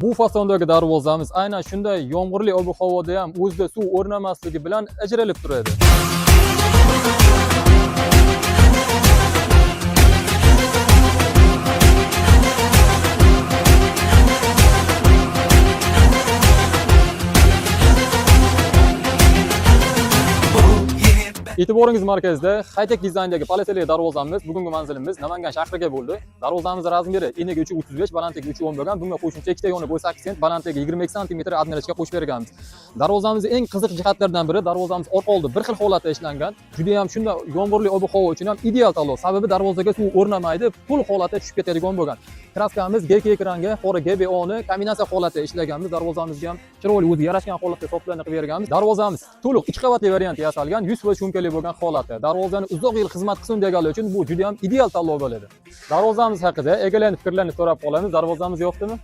Bu fasondagi darvozamiz aynan shunday yomg'irli ob-havoda ham o'zida suv o'rnamasligi bilan ajralib turadi. E'tiboringiz markazida high-tech dizayndagi palasali darvozamiz bugungi manzilimiz Namangan shahriga bo'ldi. Darvozamiz razmeri eniga 3.35, balandligi 3.10 bo'lgan. Bunga qo'shimcha ikkita yonib 18 sent, balandligi 22 sm adnalishga qo'shib berganmiz. Darvozamizning eng qiziq jihatlaridan biri darvozamiz orqa oldi bir xil holatda ishlangan. Juda ham shunday yomg'irli ob-havo uchun ham ideal tanlov. Sababi darvozaga suv o'rnamaydi, pul holatda tushib ketadigan bo'lgan. Kraskamiz GK rangga qora GBO ni kombinatsiya holatda ishlaganmiz. Darvozamizga ham chiroyli o'ziga yarashgan holatda soplarni qilib berganmiz. Darvozamiz to'liq ikki qavatli variantda yasalgan, 100% shumkali bo'lgan holatda. Darvozani uzoq yil xizmat qilsin deganlar uchun bu juda ham ideal tanlov bo'ladi. Darvozamiz haqida egalarning fikrlarini so'rab qolamiz. Darvozamiz yo'qdimi?